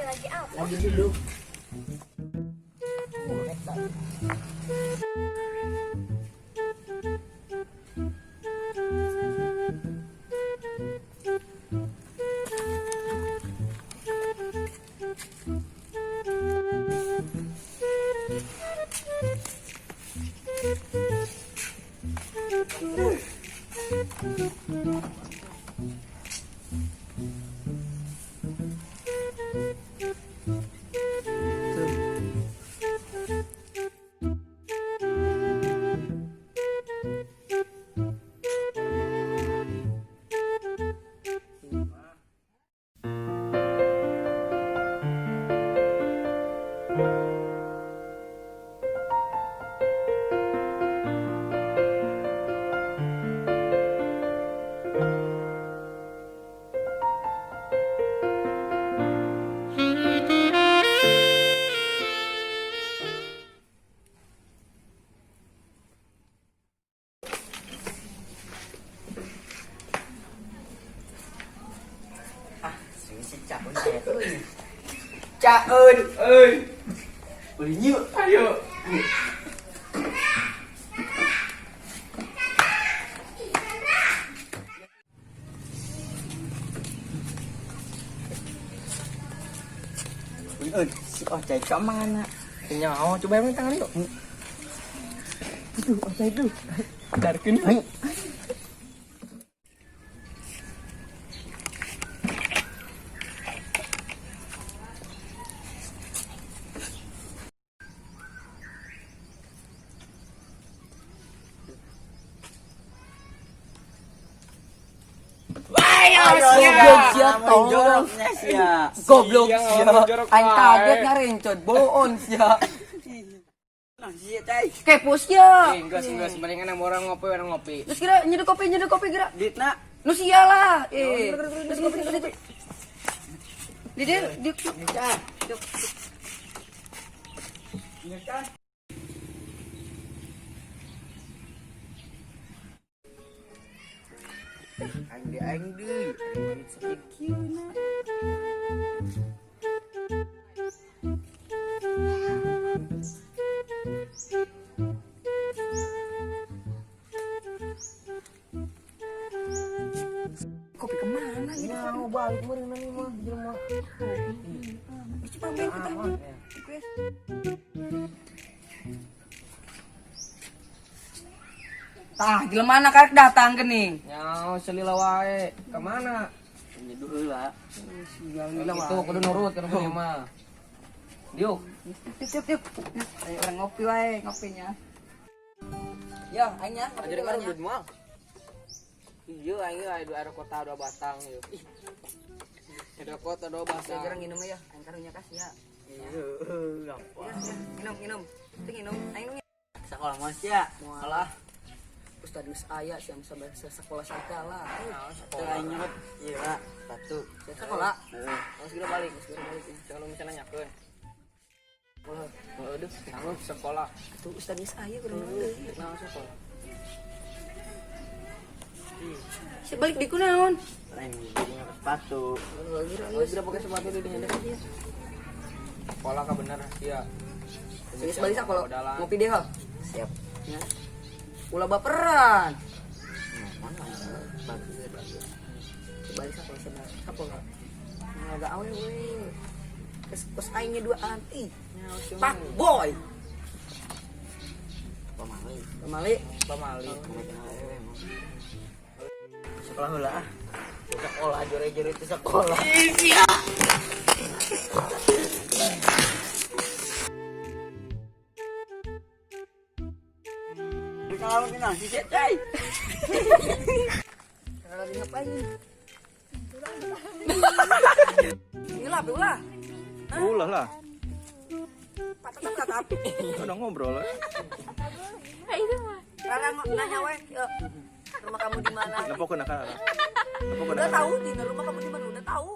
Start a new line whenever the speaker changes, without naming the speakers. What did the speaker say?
Lagi apa?
Lagi duduk. Ah, si Caun saya euy. Caun
Ơi,
beli yuk.
Ayo.
Euy, si Ocai ke mana?
Nyawa, coba emang tangan yuk.
Itu Ocai tuh.
Darkin yuk.
Goblok sia tolong. Goblok
Sia,
sia.
orang jorok
Aing
wae.
kaget ngarencot boon sia. Kepo sia.
Eh, enggak, mendingan sama orang ngopi, orang ngopi.
Terus kira nyeduh kopi kira. Ditna. Nu sia lah. Eh. Terus kopi terus itu. Di di di.
Aing di aing deui. Aing sakit kieu na.
Kopi kemana gitu?
Mau balik meureun nang imah jelema.
Coba main kita. Tah, jelema mana karek datang geuning.
Nyawa selila wae. Kemana?
Nyeduh heula.
Itu kudu nurut kana punya mah. Diuk.
Yuk, yuk, yuk. Ayo orang ngopi wae, ngopinya. Ya, aing nya, ngopi
Ajarin
dulu
kan
nya.
duit moal. Iya, aing aya dua air kota dua batang ieu. Ada kota dua batang.
Saya jarang minum ya, aing karunya kasih ya.
Iya, apa?
Ya, minum, minum. Itu minum, aing minum.
Sekolah mas ya.
Mualah. Ustad geus aya sia bisa bahasa sekolah segala.
Teu aing nyebut. Iya, satu.
Sekolah.
Heeh.
Harus segera balik.
Segera balik ya.
Jangan lu misalnya nyakeun.
Wah,
Waduh, sanggup sekolah.
atuh ustad geus aya kudu nurut deui.
Nah, sekolah.
Si balik di kunaon?
Aing jadinya pakai sepatu.
Oh, tidak pakai sepatu di dinya deh. Sekolah ka bener iya.
Geus balik sakola.
Modalan.
Ngopi deh, ha.
Siap.
Ya. Ulah baperan.
Mana? Bagus, bagus.
Balik sakola sebenarnya. Sakola. Ngaga awewe. Kes kos aingnya dua anti. Pak boy.
Pamali.
Pamali.
Pamali.
Sekolah heula ah. Sekolah jore-jore itu sekolah. Kalau minang si cai.
Lagi ngapain? Ulah, ulah.
Ulah lah,
Patah tatap.
udah ngobrol lah.
Rara nanya we, yuk. Rumah kamu di mana?
Kenapa kena kan? Kenapa kena?
Udah tahu di rumah kamu di mana? Udah tahu.